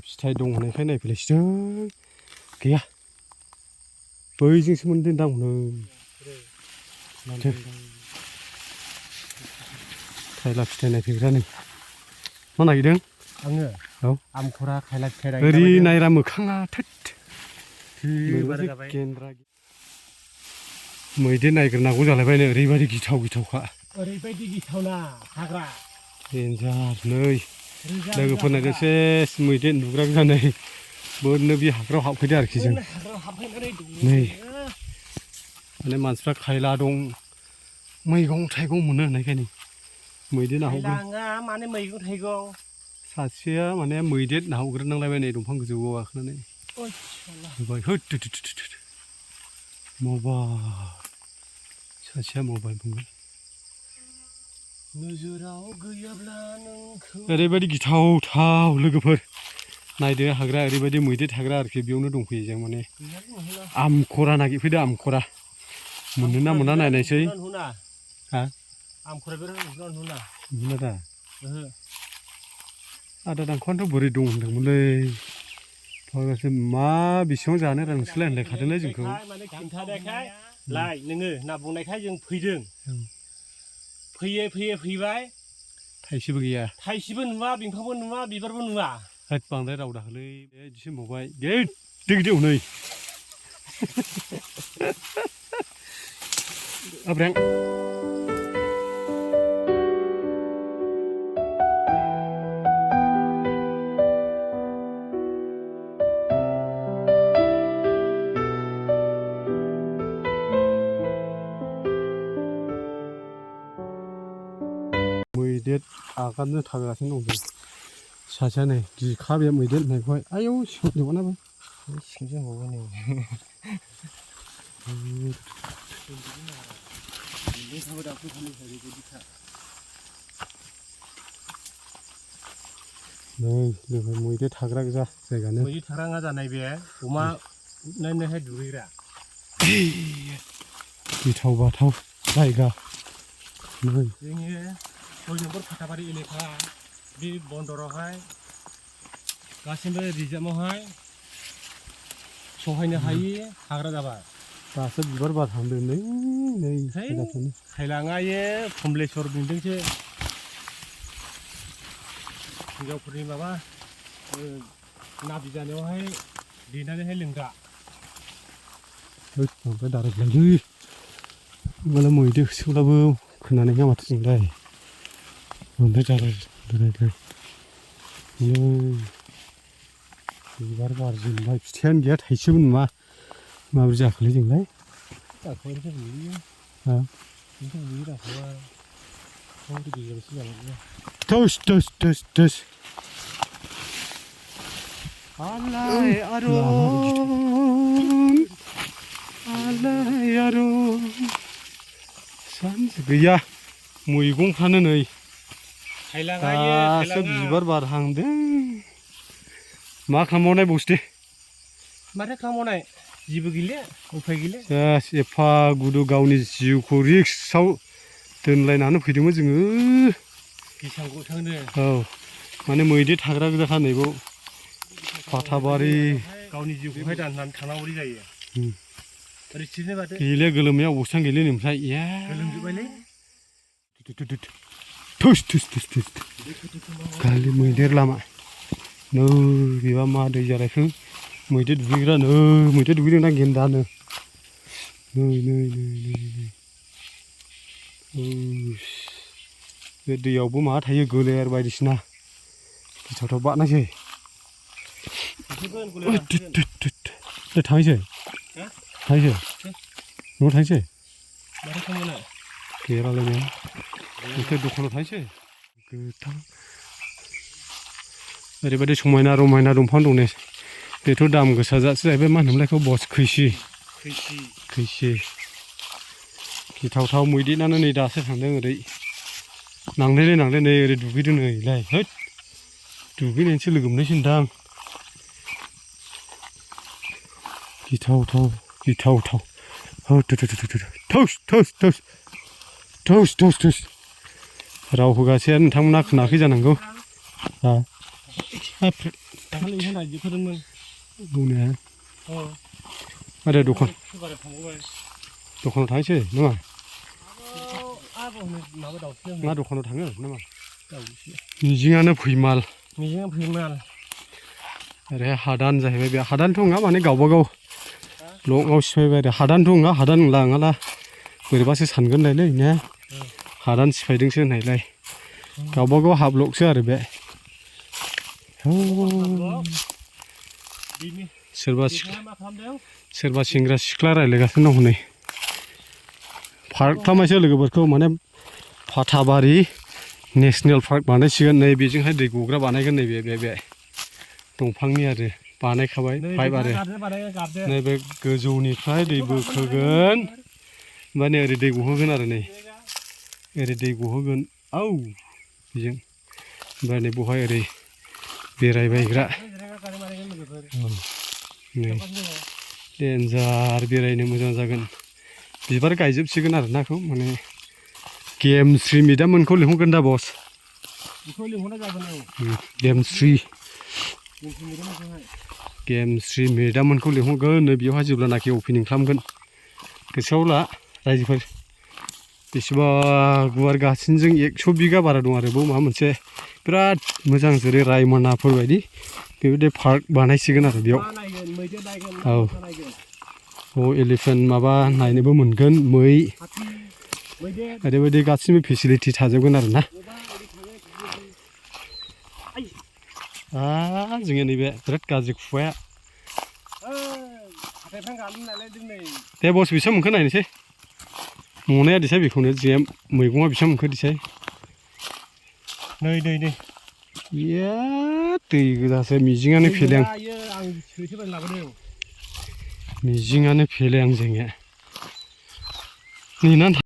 फिथाइ दं होननायखाय नायफैलायसिदों गैया बैजोंसो मोनदोंदां हनै खायला फिथाइ नायफैग्रा नै मा नागिरदों आङो औ आमखरा खायला फिथाइ ओरै नायरा मोखाङा थोद मैदेर नायग्रोनांगौ जालायबायनो ओरैबायदि गिथाव गिथावखा ओरैबायदि गिथावना हाग्रा देन्जार नै लोगोफोर नायदो सेस मैदेर नुग्रा जानाय बोनो बे हाग्रायाव हाबफैदो आरोखि जों नै माने मानसिफ्रा खायला दं मैगं थाइगं मोनो होननायखायनो मैदेर नाहरग्रो माने मैगं थाइगं सासेया माने मैदेर नाहरग्रोनांलायबाय नै दंफां गोजौआव गाखोनानै मबाइल सासेया मबाइल बुंबाय नोजोराव गैयाब्ला नोंखौ ओरैबायदि गिथावथाव लोगोफोर नायदो हाग्रा ओरैबायदि मैदेर थाग्रा आरोखि बेयावनो दंफैयो जों माने आमखरा नागिरफैदो आमखरा मोनो ना मोना नायनायसै हा मोना दा आदा दांखौआनोथ' बोरै दं होनदोंमोनलै फाग्लासो मा बेसेबां जानो नोंसोरलाय होनलायखादोंलै जोंखौ लाय नोङो ना बुंनायखाय जों फैदों फैयै फैयै फैबाय थाइसेबो गैया थाइसेबो नुवा बिफांबो नुवा बिबारबो नुवा होद बांद्राय राव दाहोलै बिदिसो होनबावबाय गिदिर गिदिर हनै आब्रें मैदेर आगाननो थागासिनो दं जों सासेया नै गिखा बे मैदेर होननायखौहाय आयौ सिंजोबानाबो सिंजों हगोन नै नै लोगो मैदेर थाग्रा गोजा जायगानो मैदेर थाग्रा जानाय बे अमा नायनोहाय दुगैग्रा गिथाव बाथाव जायगा नै जोंनि 6 नम्बर फाथाबारि एलेखा बे बन्दरावहाय गासिबो रिजार्भआवहाय सहायनो हायि हाग्रा जाबाय दासो बिबार बारहांदों नै नै खायलाङायो कमलेश्वर बेन्दोंसो हिनजावफोरनि माबा नाबि जानायावहाय देनानैहाय लोंग्रा ओमफ्राय दारायलायो होमबालाय मैदेर होसोब्लाबो खोनानाय नङा माथो जोंलाय ओमफ्राय दारायलाय बिबार बारजोबबाय फिथाइयानो गैया थाइसेबो नुवा माबोरै जाखोलै जोंलाय टस टस टस टस आलाय आरन सानसे गैया मैगंफ्रानो नै दासो बिबार बारहांदों मा खालामबावनाय बस्थि माथो खालामबावनाय जेबो गैले उफाय गैले जास एफा गुदु गावनि जिउखौ रिक्सआव दोनलायनानै फैदोंमोन जोङो गिसां गथांनो औ माने मैदेर थाग्रा गोजाखा नैबाव फाथाबारि गावनि जिउखौहाय दाननानै थांनांगौ जायो गैले गोलोमनाया अबस्थान गैले ओमफ्राय इया गोलोमजोबबायलै थुस थुस थुस थुस खालि मैदेर लामा नै बेबा मा दै जालायखो मैदेर दुगैग्रा नै मैदेर दुगैदों ना गेन्दानो नै नै नै नै बे दैयावबो माबा थायो गोलेर बायदिसिना गिथावथाव बारनायसै थांसै थांसै न'आव थांसै गैयालाय ओमफ्राय दखानाव थांसै गोथां ओरैबायदि समायना रमायना दंफां दं ने बेथ' दाम गोसा जासो जाहैबाय मा होनोमोनलाय बेखौ बस खैसि गिथावथाव मैदेरानो नै दासो थांदों ओरै नांलाय नै ओरै दुगैदों नैलाय हैद दुगैनायसो लोगो मोननायसो होनदां गिथावथाव थौस राव होगासेया नोंथांमोना खोनाखै जानांगौ दाखालि होनाय फोरोंमोन बुंनो औ आरो दखान सुगार थांबाय दखानाव थांसै नामा आबो माबा दाउसो मा दखानाव थाङो नामा दाउसो मिजिङानो फैमाल ओरै हादान जाहैबाय बे हादानथ' नङा माने गावबा गाव ब्लकआव सिफायबाय आरो हादानथ' नङा हादान नंला नङाला बोरैबासो सानगोनलायलै ने हादान सिफायदोंसो होननायलाय गावबा गाव हा ब्लकसो आरो बे सोरबा सेंग्रा सिख्ला रायज्लायगासिनो दं हनै पार्क खालामनायसो लोगोफोरखौ माने फाथाबारि नेसनेल पार्क बानायसिगोन नै बेजोंहाय दै गग्रा बानायगोन नैबे बे दंफांनि आरो बानायखाबाय पाइप आरो नैबे गोजौनिफ्राय दै बोखोगोन ओमफ्राय नै ओरै दै गहोगोन आरो नै ओरै दै गहोगोन औ बेजों ओमफ्राय नै बहाय ओरै बेरायबायग्रा नै देन्जार बेरायनो मोजां जागोन बिबार गायजोबसिगोन आरो नाखौ माने गेमस्रि मेदाममोनखौ लिंहरगोन दा बस गेमस्रि मेदाममोनखौ लिंहरगोन बेयावहाय जेब्लानाखि अपेनिं खालामगोन गोसोआव ला रायजोफोर बेसेबा गुवार गासिनजों 100 बिगा बारा दं आरो बाव माबा मोनसे बिराद मोजां जेरै रायमनाफोर बायदि बेबायदि पार्क बानायसिगोन आरो बेयाव औ एलिफेन्ट माबा नायनोबो मोनगोन मै ओरैबायदि गासिबो फेसिलिटि थाजोबगोन आरो ना जोङो नैबे बिराद गाज्रि खुवाया दे बस बेसेबां मोनखो नायनोसै मनाया दिसाय बेखौनो जे मैगङा बेसेबां मोनखो दिसाय नै दै गोजासो मिजिङानो फेलें मिजिङानो फेलें जोंनिया नेनानै